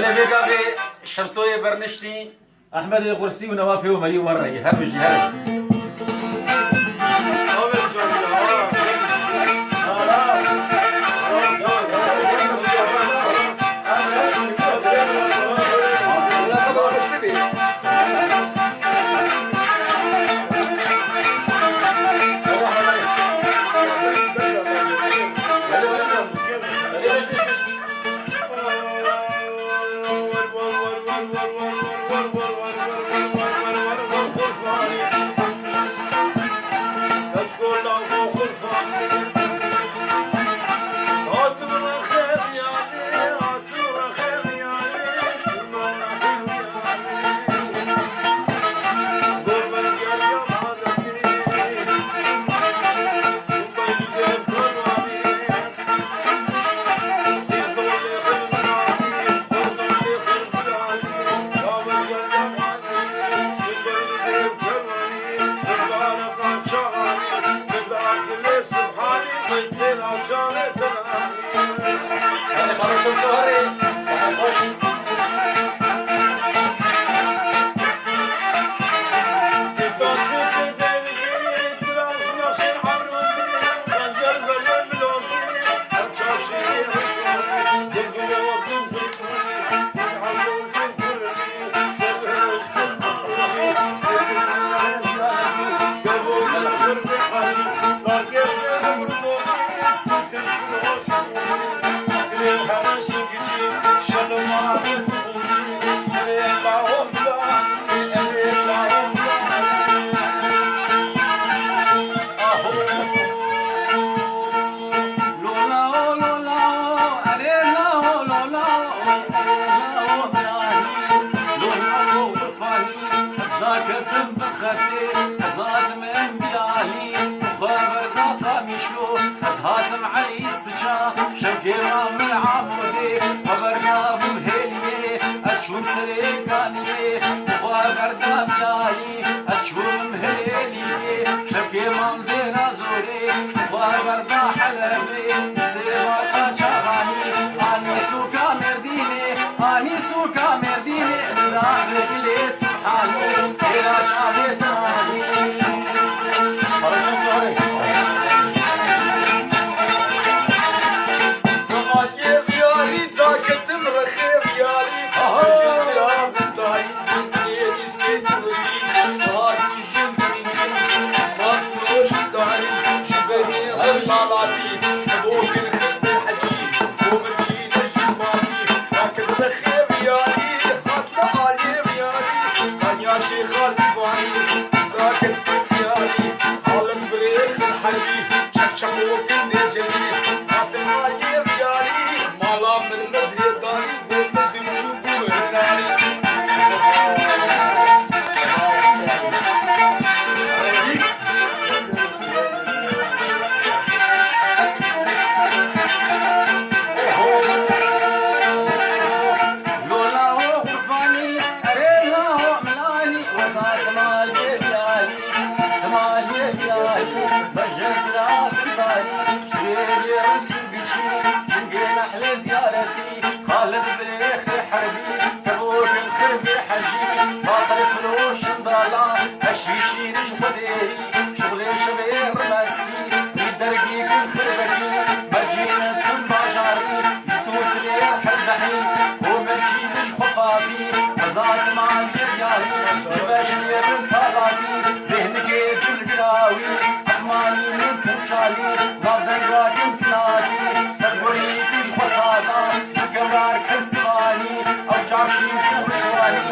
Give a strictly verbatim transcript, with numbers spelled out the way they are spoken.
Lê vê gavê Şemsoyê Berniştî, Ehmedê Qursî û Newafê Omerî wer re ye. Her bijî, her bijî. Ez daketim bin xetê, ez hatim em diyalî, xwe berda qamîşo, ez hatim Elî Siça, şevkê ma min Amodê, xwe berda bû hêliyê, ez çûm serê kaniyê, xwe berda diyalî, ez çûm hilêliyê, şevkê ma dêna zorê, xwe berda Helebê, sêvata çaxanî, anî sûka Mêrdînê, anî sûka Mêrdînê, dida bi gilê Subhanî, têra çavê Tanî. Paylaşım suarı. Daketim rexê diyalî, aha, ji ziravin dayî, ê dîskê dûrî, hatî jin dînî, ma firoş darî, ji berî remalatî, bo kin xil bi hecî, bo mirçî ne jî mafî, daket rexê diyalî, hatine aliyê diyalî, kanya şêxa Lîbanî, daket diyalî, alim birê xil herbî, çek çek bo kin nêcelî, hatine aliyê diyalî, mala min mezlê darî, Xalid Birêxê Herbî, Tevokên Xirbê Hecî, Baqil Firoşin Dala, Eşîşîn ji Xwedêrî, Şixulê Şevê Rimeskî, Î Dergî Kin Xirbekî, Mercîn Tun Bajarî, Ji Tûtilê Hildehî, Komircî Min Ji Xwe Fafî, Ezad Man Ciryarî, Ji Beşmêrin Talatî, Dêhnikê Cingilawî, Etmanî Min Tûçalî, Navdenga Kin Kinatî, Sergorî Min Ji Xwe Sada, Ji Kevrar Kin Sivanî, Ew Çavşîn Kin Rişwanî,